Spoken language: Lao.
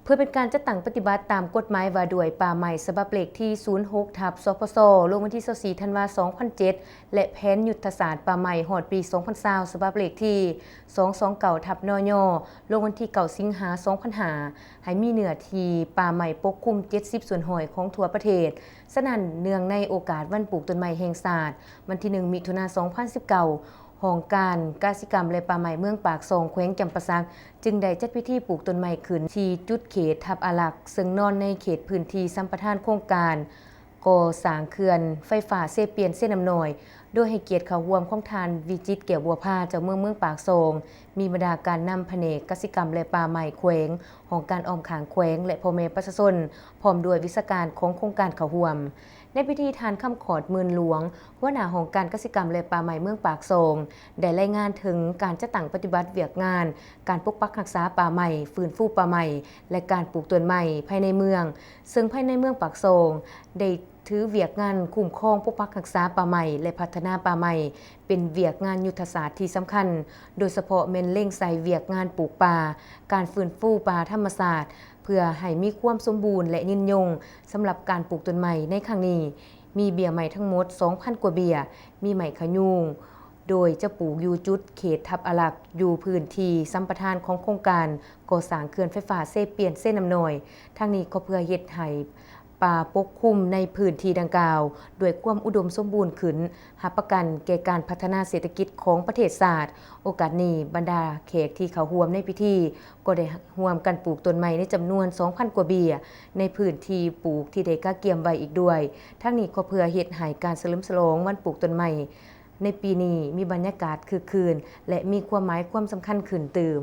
ເພື່ອເປັນການຈັດຕັ້ງປະຕິບັດຕາມກົດໝາຍວ່າດ້ວຍປ່າໄມ້ ສະບັບເລກທີສູນຫົກ ທັບ ສພສ ລົງວັນທີຊາວສີ່ ທັນວາ ສອງພັນເຈັດ ແລະ ແຜນຍຸດທະສາດປ່າໄມ້ຮອດປີສອງພັນຊາວ ສະບັບເລກທີສອງສອງເກົ້າ ທັບ ນຍ ລົງວັນທີເກົ້າ ສິງຫາ ສອງພັນຫ້າ ໃຫ້ມີເນື້ອທີ່ປ່າໄມ້ປົກຄຸມ ເຈັດສິບສ່ວນຮ້ອຍຂອງທົ່ວປະເທດ. ສະນັ້ນ, ເນື່ອງໃນໂອກາດວັນປູກຕົ້ນໄມ້ແຫ່ງຊາດ ວັນທີໜຶ່ງ ມິຖຸນາ ສອງພັນສິບເກົ້າ ຫ້ອງການກະສິກຳ ແລະ ປ່າໄມ້ເມືອງປາກຊ່ອງ ແຂວງຈຳປາສັກ ຈຶ່ງໄດ້ຈັດພິທີປູກຕົ້ນໄມ້ຂຶ້ນທີ່ຈຸດເຂດທັບອາລັກ ເຊິ່ງນອນໃນເຂດພື້ນທີ່ສຳປະທານໂຄງການກໍ່ສ້າງເຂື່ອນໄຟຟ້າເຊປຽນ-ເຊນ້ຳນ້ອຍ, ໂດຍໃຫ້ກຽດເຂົ້າຮ່ວມຂອງທ່ານ ວິຈິດ ແກ້ວບົວພາ ເຈົ້າເມືອງເມືອງປາກຊ່ອງ, ມີບັນດາການນຳພະແນກກະສິກຳ ແລະ ປ່າໄມ້ແຂວງ, ຫ້ອງການອ້ອມຂ້າງແຂວງ ແລະ ພໍ່ແມ່ປະຊາຊົນ, ພ້ອມດ້ວຍວິຊາການຂອງໂຄງການເຂົ້າຮ່ວມ. ໃນພິທີ, ທ່ານ ຄຳຂອດ ໝື່ນຫຼວງ ຫົວໜ້າຫ້ອງການກະສິກຳ ແລະ ປ່າໄມ້ເມືອງປາກຊ່ອງ ໄດ້ລາຍງານເຖິງການຈັດຕັ້ງປະຕິບັດວຽກງານການປົກປັກຮັກສາປ່າໄມ້, ຟື້ນຟູປ່າໄມ້ ແລະ ການປູກຕົ້ນໄມ້ພາຍໃນເມືອງ, ເຊິ່ງພາຍໃນເມືອງປາກຊ່ອງໄດ້ຖືວຽກງານຄຸ້ມຄອງ, ປົກປັກຮັກສາປ່າໄມ້ ແລະ ພັດທະນາປ່າໄມ້ ເປັນວຽກງານຍຸດທະສາດທີ່ສຳຄັນ, ໂດຍສະເພາະແມ່ນເລັງໃສ່ວຽກງານປູກປ່າ, ການຟື້ນຟູປ່າທຳມະຊາດ ເພື່ອໃຫ້ມີຄວາມສົມບູນ ແລະ ຍືນຍົງ. ສຳລັບການປູກຕົ້ນໄມ້ໃນຄັ້ງນີ້ ມີເບ້ຍໄມ້ທັງໝົດສອງພັນກວ່າເບ້ຍ, ມີໄມ້ຂະຍູງ, ໂດຍຈະປູກຢູ່ຈຸດເຂດທັບອາລັກ ຢູ່ພື້ນທີ່ສຳປະທານຂອງໂຄງການກໍ່ສ້າງເຂື່ອນໄຟຟ້າເຊປຽນ-ເຊນ້ຳນ້ອຍ. ທັງນີ້ກໍເພື່ອເຮັດໃຫ້ປ່າປົກຄຸມໃນພື້ນທີ່ດັ່ງກ່າວດ້ວຍຄວາມອຸດົມສົມບູນຂຶ້ນ, ຮັບປະກັນແກ່ການພັດທະນາເສດຖະກິດຂອງປະເທດຊາດ. ໂອກາດນີ້, ບັນດາແຂກທີ່ເຂົ້າຮ່ວມໃນພິທີ ກໍໄດ້ຮ່ວມກັນປູກຕົ້ນໄມ້ໃນຈຳນວນສອງພັນກວ່າເບ້ຍ ໃນພື້ນທີ່ປູກທີ່ໄດ້ກະກຽມໄວ້ອີກດ້ວຍ. ທັງນີ້ກໍເພື່ອເຮັດໃຫ້ການສະເຫຼີມສະຫຼອງວັນປູກຕົ້ນໄມ້ໃນປີນີ້ມີບັນຍາກາດຄຶກຄື້ນ ແລະ ມີຄວາມໝາຍຄວາມສຳຄັນຂຶ້ນຕື່ມ.